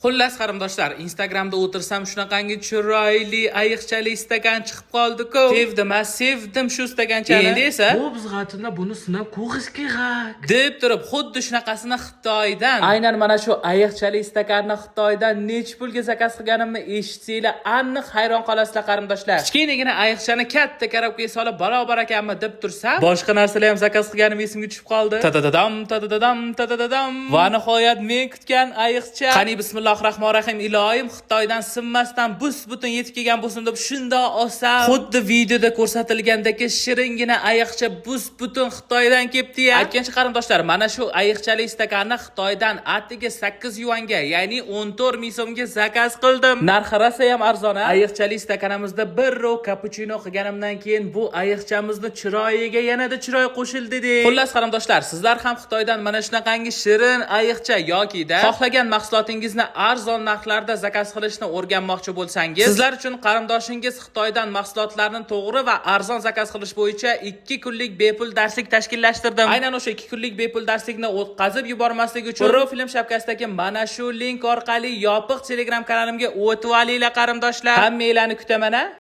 Xullas, qarindoshlar, Instagramda o'tirsam, shunaqangi chiroyli ayiqchali stakan chiqib qoldi-ku. Sevdim, a, sevdim shu stakanchani. Endi esa Bu обязательно buni sinab ko'rish kerak. Deb turib, xuddi shunaqasini Xitoydan, aynan mana shu ayiqchali stakanni Xitoydan nechi pulga zakaz qilganimni eshitsanglar, aniq hayron qolasizlar, qarindoshlar. Kichkinagina ayiqchani katta korobkaga solib barobar ekanmi deb tursam, boshqa narsalar ham zakaz qilganim esimga tushib qoldi. Ta-ta-dadam, ta-ta-dadam, ta-ta-dadam. Va nihoyat men kutgan ayiqcha. Qani, bismillohi rohmanir rohim, iloyim, Xitoydan sinmasdan bus butun yetib kelgan bo'lsin deb shundoq olsam, xuddi videoda ko'rsatilgandagi shiringina ayiqcha bus butun Xitoydan kelibdi ya. Aytgancha, qarindoshlar, mana shu ayiqchali stakanni Xitoydan atiga 8 yuanga, ya'ni 14 ming so'mga zakaz qildim. Narxi rosa ham arzon, a? Ayiqchali stakanimizda bir rov kapuchino qilganimdan keyin bu ayiqchamizni chiroyiga yanada chiroy qo'shildi de. Xullas, qarindoshlar, sizlar ham Xitoydan mana shunaqangi shirin ayiqcha yokida xohlagan mahsulotingizni arzon narxlarda zakaz qilishni o'rganmoqchi bo'lsangiz, sizlar uchun qarindoshingiz Xitoydan mahsulotlarni to'g'ri va arzon zakaz qilish bo'yicha 2 kunlik bepul darslik tashkillashtirdim. Aynan o'sha 2 kunlik bepul darslikni o'tkazib yubormaslik uchun Pro film shapkasidagi mana shu link orqali yopiq Telegram kanalimga o'tib olinglar, qarindoshlar. Hammanglarni kutaman, a.